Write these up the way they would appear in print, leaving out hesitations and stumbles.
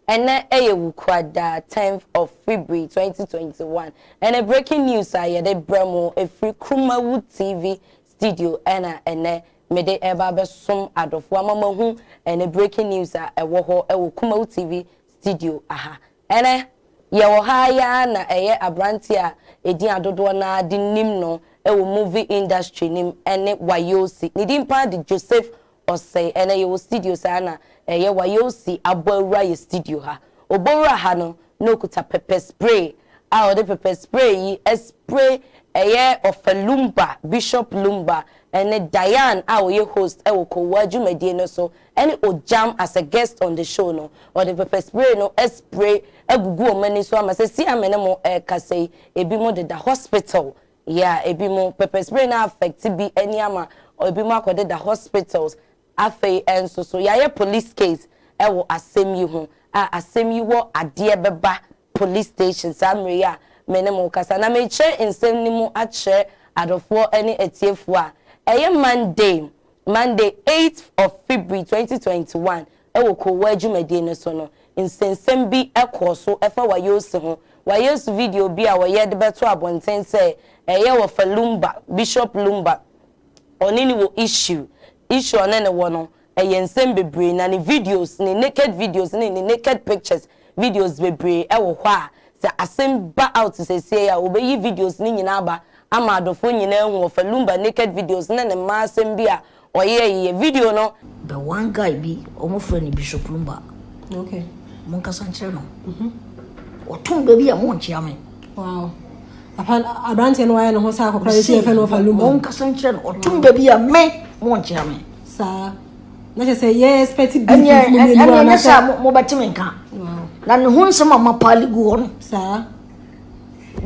Ɛnɛ ɛyɛ Wukuada 10th of February 2021. Ɛnɛ breaking news a yɛde brɛ mo ɛfiri Kumawu TV studio, ɛna ɛnɛ mede ɛba abɛsom adɔfoɔ ama mahu ɛnɛ breaking news a ɛwɔ hɔ ɛwɔ Kumawu TV studio aha. Ɛnɛ yɛwɔ ha ya na ɛyɛ aberante a ɛdin adodoɔ naa de nim no ɛwɔ movie industry nim ɛne Wayosi. Ne din paa de Joseph Ɔsɛe. Ɛnɛ yɛwɔ studio saa na ɛyɛ Wayosi abɔ awura yɛ studio ha. Ɔbɔwura ha no na okuta pepper spray a ɔde pepper spray yi spray ɛyɛ Ɔfa Lumba, Bishop Lumba, ɛne Diane a ɔyɛ host ɛwɔ Kowa dwumadie no so, ɛne Ojam as a guest on the show no. Ɔde pepper spray no spray agugu wɔn ani so ama sɛ si amene mo ɛɛkasa yi, ebi mo deda hospital. Yeah, ebi mo pepper spray na affect bi ɛne ama ebi mo akɔdeda hospitals. Afei ɛnso so yɛayɛ police case ɛwɔ asɛm yi ho a asɛm yi wɔ adeɛ bɛba police station saa mmerɛ yi a me ne mo kasa. Na mekyerɛ nsɛm no mu akyerɛ adɔfoɔ ne atiefoɔ a, ɛyɛ Monday 8th of February 2021, ɛwɔ Kowa dwumadie no so no, nsɛnsɛm bi ɛkɔɔ so ɛfa Wayosi ho. Wayosi video bi a wɔyɛ de bɛto abɔnten sɛ ɛyɛ Wɔfa Lumba, Bishop Lumba, ɔne ne wɔ issue. Ɔne ne wɔ no ɛyɛ nsɛm bebree, na ne videos, ne naked videos ne ne naked pictures, videos bebree ɛwɔ hɔ a sɛ asɛm ba out sɛsie a, wɔbɛyi videos ne nyinaa ba ama adɔfoɔ nyinaa hu Wɔfa Lumba naked videos ne ne mmaa asɛm bi a ɔyɛ yɛ video no. The one guy bi ɔmo frɛ no Bishop Lumba. Mo nkasa nkyerɛ no, ɔtom baabi a mo nkyea me. Wow. Papa aberanteɛ no wayɛ ne ho sɛ akɔkora yi sɛ yɛfɛ no Ɔfa Lumba. Mo nkasa nkyerɛ no, ɔtom baabi a me mo nkyea me. Saa. Na kyerɛ sɛ yɛ expect beef ɛnyɛ mo mmienu ɛnyɛ nyɛ anaasɛ- sɛ mo bɛte me nka na ne ho nsɛm a mapaale gu hɔ no.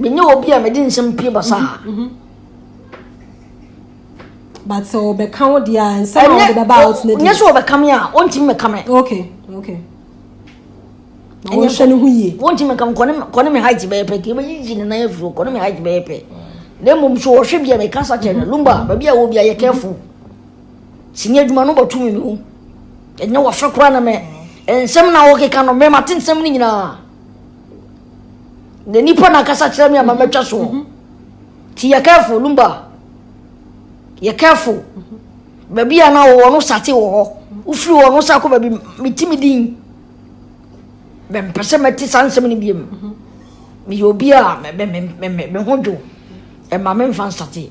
Menyɛ obi a mede nsɛm pie basaa. But sɛ ɔbɛka wo deɛ a, nsɛm a wɔde bɛba out ne nyɛ deɛ. Sɛ ɔbɛka me a, ɔntumi mɛka me. Okay. Na wɔnhwɛ ne ho yie. Wɔntumi mɛka me. Kɔne me height bɛyɛ pɛ, kɛbɛyiyi ne nan afiri hɔ. Kɔne me height bɛyɛ pɛ, na mmom so wɔhwɛ bi a mekasa kyerɛ no. Lumba, baabi a wɔ bi a yɛ careful. Sini adwuma no bɔto me mu, ɛnyɛ wɔfɛ koraa na mɛ nsɛm na wɔkeka no, mɛmate nsɛm no nyinaa na nipa na akasa kyerɛ me ama mɛtwa soɔ. Nti yɛ careful, Lumba, yɛ careful. Baabi a na wɔwɔ no sate wɔ hɔ, wofiri hɔ no sa kɔ baabi meti me din, mempɛ sɛ mɛte saa nsɛm no biom. Meyɛ obi a me ho dwo, ɛma memfa nsate.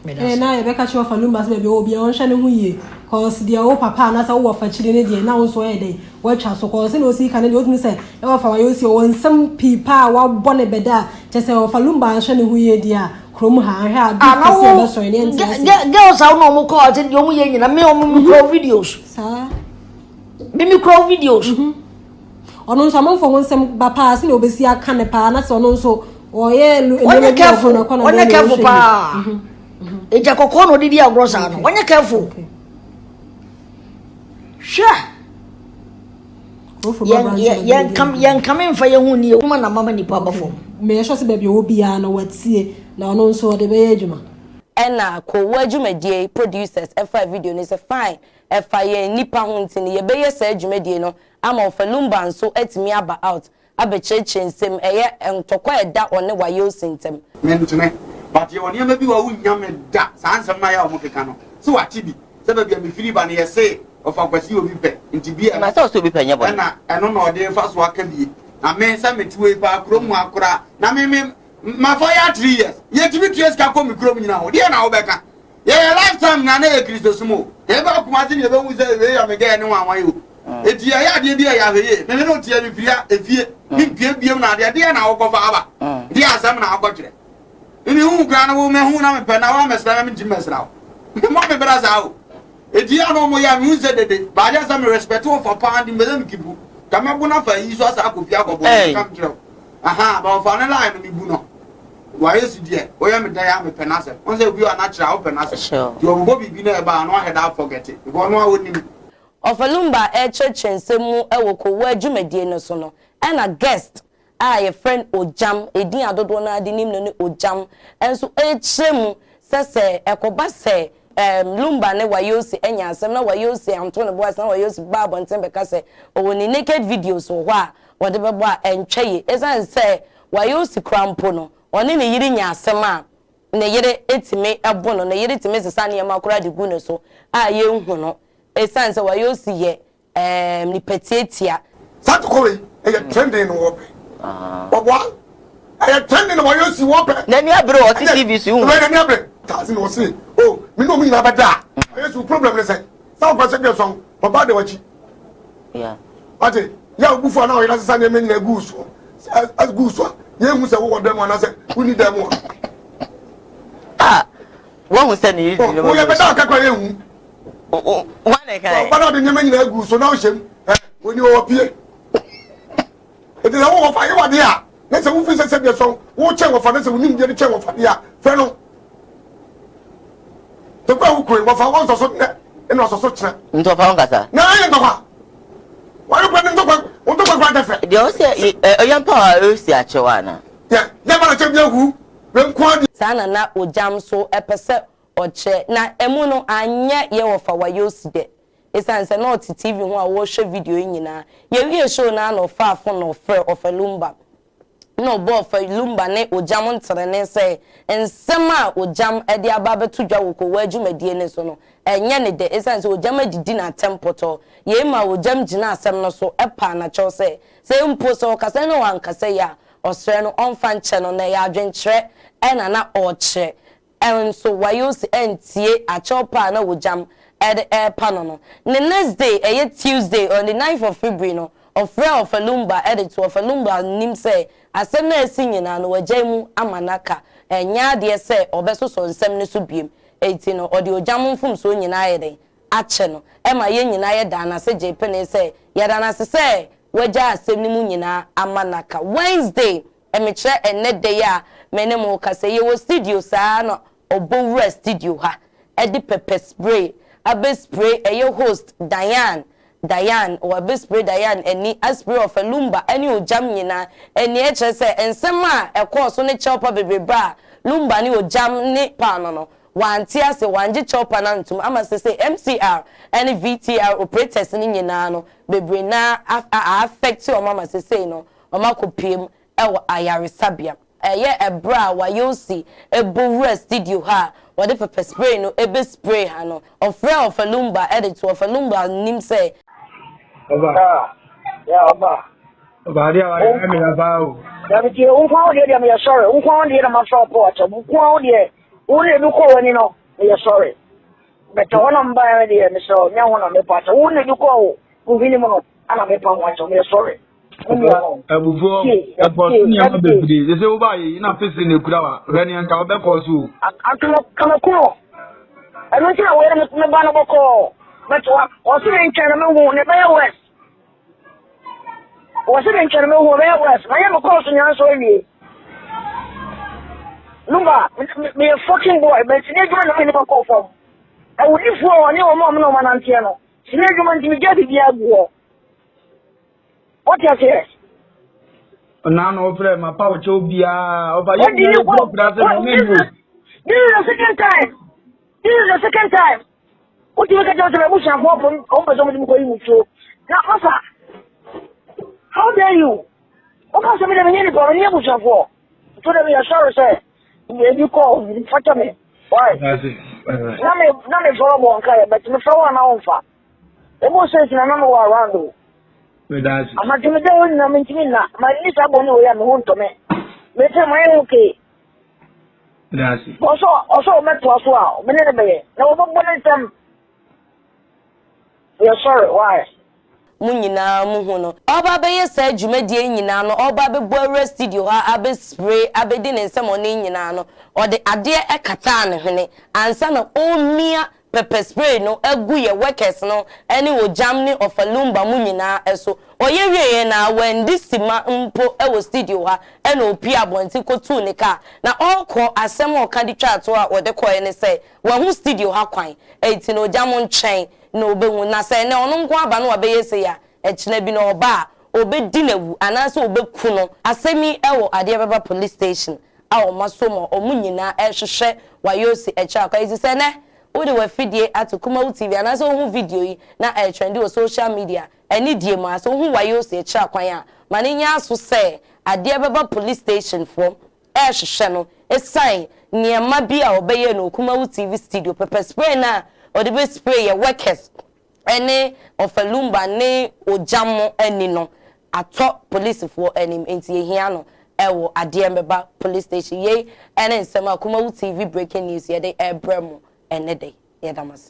Meda ase. Na yɛbɛka kyerɛ Ɔfa Lumba sɛ baabi a ɔwɔ biara ɔnhwɛ ne ho yie. Cause deɛ wo papa anaasɛ wowɔ fa kyiri ne deɛ na wo nso ɔyɛ dɛn woatwa so, cause na osi ka ne deɛ wotumi sɛ ɛwɔ fa wayɛ osi ɔwɔ nsɛm pii paa a wabɔ ne bɛda a kyerɛ sɛ Ɔfa Lumba anhwɛ ne ho yie deɛ a, kurom ha ahwɛ a bi Ah, na kɛseɛ wo bɛsɔre ne ɛnte ase. Girls a wo na ɔmo kɔ ɔte deɛ ɔmo yɛ nyina, me ɔmo mi kura videos. Me kura videos. Ɔno nso amanfoɔ ho nsɛm ba paa sɛ na obɛsi aka ne paa na sɛ ɔno nso ɔyɛ Ɔnyɛ nneɛma bi wɔ careful. hɔ no, ɛkɔ na Ɔnyɛ bɛyɛ careful ɔhwɛ yie. paa. Egya kɔkɔɔ na ɔde di agorɔ saa no, ɔnyɛ careful. Hwɛ. Kurofo yɛn aberanteɛ yɛn no yɛn bɛdi kam agorɔ. Yɛn kame nfa yɛn ho ni kuma na mama nipa aba fam. Meyɛ sure sɛ baabi a ɔwɔ biara no watie na ɔno nso ɔde bɛyɛ adwuma. Ɛna Kowa dwumadie producers ɛfa video no sɛ fine, ɛfa yɛn nipa ho nti no yɛbɛyɛ saa dwumadie no ama Ɔfa Lumba nso atumi aba out abɛkyerɛkyerɛ nsɛm ɛyɛ ntɔkwa a ɛda ɔne Wayosi ntɛm. Mentene, but yɛwɔ nneɛma bi wɔ a wonya me da saa nsɛm no ayɛ a wɔn keka no sɛ wate bi sɛ baabi a mefiri ba no, yɛse Ɔfa Kwasi obi pɛ nti bi na sɛ ɔsɛ obi pɛ nyɛ bɔne. Ɛna ɛno na ɔde fa so aka bie na me sɛ mete wei paa kurom mu akora na me mafa yɛ 3 years, yɛtumi tua sika kɔ me kurom nyina hɔ deɛ na wobɛka yɛyɛ lifetime na yɛ Kristosom o. Yɛbɛ Kumase ne yɛbɛhu sɛ wei yɛ megɛɛ ne wanwan o. Eti yɛyɛ adeɛ bi a yɛ ahwɛ yie. Meme ne wotia mefiri a efie mempie biom na adeɛ deɛ na wokɔfa aba deɛ asɛm na wokɔkyerɛ meme hu koraa no wo mehu na mepɛ na woamɛsra me, mentimi mɛsra wo mɔ me bra saa o. Eti yɛ no ɔmo yɛ a mehu sɛ dede baagye sɛ me respect wo fa paa nti mpɛ sɛ mekeep ka mɛbo no afa yi so asa akɔ fie akɔbɔ Hey. no kam kyerɛ wo aha ba ɔfa ne line no mebu no wayɛ si deɛ woyɛ me dan a mepɛ n'asɛm wɔn sɛ obi a n'akyerɛ a wopɛ n'asɛm. Nti ɔbobɔ biribi na ɛba a no ahɛ da forget it because ɔno a wɔnim. Ɔfa Lumba ɛrekyerɛkyerɛ nsɛm mu ɛwɔ Kowa dwumadie no so no, ɛna guest a yɛfrɛ no Ogyam, edin adodoɔ no ade nim no ne Ogyam, ɛnso ɛrekyerɛ mu sɛ ɛkɔba sɛ Ɛɛm, Lumba ne Wayosi anya asɛm na Wayosi anto ne bo ase na Wayosi ba abɔnten bɛka sɛ ɔwɔ ne naked videos wɔ hɔ a ɔde bɛbɔ a, ɛntwa yie. Esiane sɛ Wayosi koraa mpo no, ɔne ne yere nya asɛm a, ne yere tumi bo no, ne yere tumi sesa nneɛma koraa de gu ne so a yɛnhu no. Esiane sɛ Wayosi yɛ Ɛɛm nipa tiatia. Saa ntɔkwa wei ɛyɛ trending no wɔpɛ ɔboa ɛyɛ trending na wɔyɛ osi wɔpɛ. N'ani abere ɔte TV so. Ɛwɛ n'ani abere taasi na ɔse o mi ne ɔmo nyinaa bɛ da a ɔyɛ si problem ne sɛ sɛ ɔkɔ sɛ bi ɛsɔn papa de wɔkyi. Ɔte yɛ a obufu a na ɔyɛ asesa nneɛma nyinaa gu so gu so a yɛn hu sɛ wowɔ dɛm anaasɛ wonni dɛm a. Ah wɔn hu sɛ ne yɛ di ne wɔn. Wɔyɛ bɛ da akakora yɛn hu. Wọn na ɛka yɛ. Ɔba na ɔde nneɛma nyinaa gu so na ɔhyɛ mu ɛ wɔni ɔwɔ pie. Eti sɛ wowɔ fa yewa deɛ a na sɛ wofi sɛ sɛdeɛ sɔn wokyɛn wɔfa na sɛ wonim deɛ de kyɛn wɔfa deɛ a fɛ no. Tɛkwa a wokure wɔfa wɔnsɔ so nnɛ ɛna ɔsɔ so kyerɛ. Nti ɔfa wo nkasa. Na ɛyɛ ntɔkwa. Wɔyɛ kura ne ntɔkwa ntɔkwa kura ntɛfɛ. Deɛ ɔsɛ ɔyɛ mpa a ɔsi akyɛw ana. Yɛ yɛ ma na kyɛ bi ahu wɛ nko adeɛ. Saa na na ogyam nso pɛ sɛ Ɔkyerɛ, na emu no anyɛ yɛ wɔfa Wayosi dɛ. Esiane sɛ na ɔte TV ho a ɔrehwɛ video yi nyinaa. Yɛwiee show no ara na ɔfaa fon na ɔfrɛɛ Ɔfa Lumba. Na ɔbɔɔ Ɔfa Lumba ne Ogyam ntrɛnee sɛ nsɛm a Ogyam de aba abɛto dwa wɔ Kowaa dwumadie no so no, ɛnyɛ ne dɛ esiane sɛ Ogyam adidi no atɛm pɔtɔɔ. Yei maa Ogyam gyinaa asɛm no so paa no akyɛw sɛ, sɛ mpo sɛ ɔkasa na wankasa yie a, ɔsrɛ no ɔmfa nkyɛ no na ɛyɛ adwenkyerɛ na na ɔrekyerɛ. Nso Wayoosi antie akyɛw pa a na Wogyam de repa no no. Ne next day, ɛyɛ Tuesday on the ninth of February no, ɔfrɛɛ Ɔfa Lumba de too Ɔfa Lumba anim sɛ asɛm no a asi nyinaa no wagyae mu ama no aka, ɛnyɛ adeɛ sɛ ɔbɛsosɔ nsɛm no so biom. Enti no ɔde Ogyam mfomsoɔ nyinaa ayɛ dɛn? Akyɛ no. Ɛma yɛn nyinaa yɛdaa no ase gyee penee sɛ yɛda no ase sɛ wagyae asɛm no mu nyinaa ama no aka. Wednesday, Mekyerɛ ɛnnɛ da yi a me ne mo rekasa yi, yɛwɔ studio saa na ɔbɔ wura studio ha de pepper spray abɛ spray ɛyɛ host Diane, Diane, wabɛ spray Diane ani, aspray Ɔfa Lumba ɛne Ogyam nyinaa ani, ɛkyerɛ sɛ nsɛm a ɛkɔɔ so ne kyɛwpa bebrebe a Lumba ne Ogyam ne paano no, wante ase, wangye kyɛwpa no antom ama sesei MCR ɛne VTR operators no nyinaa no bebree no ara a affect wɔn ama sesei no Wɔakɔpue mu wɔ ayaresabea. Ɛyɛ ɛberɛ a Wayosi bɔ wura studio ha a wɔde pepper spray no bɛ spray ha no, ɔfrɛɛ Ɔfa Lumba de too Ɔfa Lumba anim sɛ. Ɔba. Ah, yeah, ɔba. Ɔba adeɛ a wayɛ ɛmi ya paa o. Dabi tie, wo nko deɛ deɛ meyɛ sɔre, wo nko deɛ na ma fa ɔpɔ akyɛ, wo nko deɛ, wo ne ebi kɔ w'ani no, meyɛ sɔre. Bɛtɛ hɔ na mbaeɛ deɛ mesrɛ wo, nyɛ ho na mepa akyɛ, wo ne ebi kɔ wo, wo hwene mu no, ana mepa ho akyɛ, meyɛ sɔre. Abufuo ɛkɔ so nneɛma bebree sɛ sɛ wobaa yɛ na pese na ekura wa hwɛ nea nka wobɛkɔ so o. Akamakuro ɛno nti na wɔyɛ me ba no bɔkɔɔ but wɔse me nkyɛn no mehu ne bɛyɛ west wɔse me nkyɛn no mehu ɔbɛyɛ west mayɛ me kɔɔso nyinaa nso awie numba meyɛ fucking boy but ne adwuma na me nipa kɔɔ fam awudifoɔ a ɔne wɔn a wɔn na wɔn ananteɛ no sini adwuma nti megya biribiara gu hɔ Wote aseɛ? Ɔnaa na ɔfrɛ ma pa ɔkyɛw biara ɔfa yɛ nyinaa yɛ kura kura sɛ na ɔmɛ nyo. This is the second time. This is the second time. Wotumi ka kyerɛ sɛ m'abusuafoɔ pɔ ɔmo pɛ sɛ ɔmo de me kɔ yi mu tuo. Na masa, how dare you? Woka sɛ me dɛ menyɛ nipa, menyɛ abusuafoɔ. Nso dɛ meyɛ sɔre sɛ ebi kɔ fakyɛ me. Why? Na me na me fɔlɔ bɔ nka yɛ, but me fɛ wɔn na wɔn fa. Emu sɛ gyina na mewɔ around o. Anadwo meda hɔ nyinaa mentumi nna. Manni saa bɔne wei a me ho ntɔ me. Mete mayɛ okay. Ɔsɛ ɔsɛ ɔmɛtoa so a me ne no bɛyɛ na wɔbɛbɔ ne ntɛm. Yɛ sorry why? Mo nyinaa mo hu no. Ɔreba abɛyɛ saa dwumadie yi nyinaa no, ɔreba abɛbɔ awura studio ha abɛ spray abɛdi ne nsɛmɔne nyinaa no, ɔde adeɛ kataa ne hwene ansa na ɔremia pepper spray no agu yɛ workers no ne Ogyam ne Ɔfa Lumba mo nyinaa so. Ɔyɛ wieɛ no ara wandi sima mpo wɔ studio ha ɛna ɔpue abɔnten kɔtuu ne car na ɔrekɔ, asɛm a ɔka de twaa toɔ a ɔde kɔeɛ ne sɛ wahu studio ha kwan enti no Ogyam ntwɛn na ɔbɛhu na sɛ ɛnnɛ ɔno nko aba na wabɛyɛ sei a ɛkyena bi no ɔba a ɔbɛdi no awu anaasɛ ɔbɛku no. Asɛm yi wɔ adeɛ bɛba police station a wɔn aso mu a wɔn nyinaa rehwehwɛ Wayosi akyiri akwan. Enti sɛ ɛnnɛ. Wode w'afidie ato Kumawu TV anaasɛ wohu video yi na ɛretrendi wɔ social media anidie mu a, sɛ wohu Wayose akyiri akwan a, ma no nyɛ aso sɛ adeɛ bɛba police station foɔ rehwehwɛ no ɛsiane nneɛma bi a ɔbɛyɛɛ no wɔ Kumawu TV studio, pepper spray no a ɔde bɛ spray yɛ workers ne Ɔfalumba ne Ogyamo ani no atɔ polisifoɔ anim nti yɛhia no wɔ adeɛ mbɛba police station. Yei ne nsɛm a Kumawu TV breaking news yɛde rebrɛ mo ɛnnɛ da yi. Yɛda mo ase.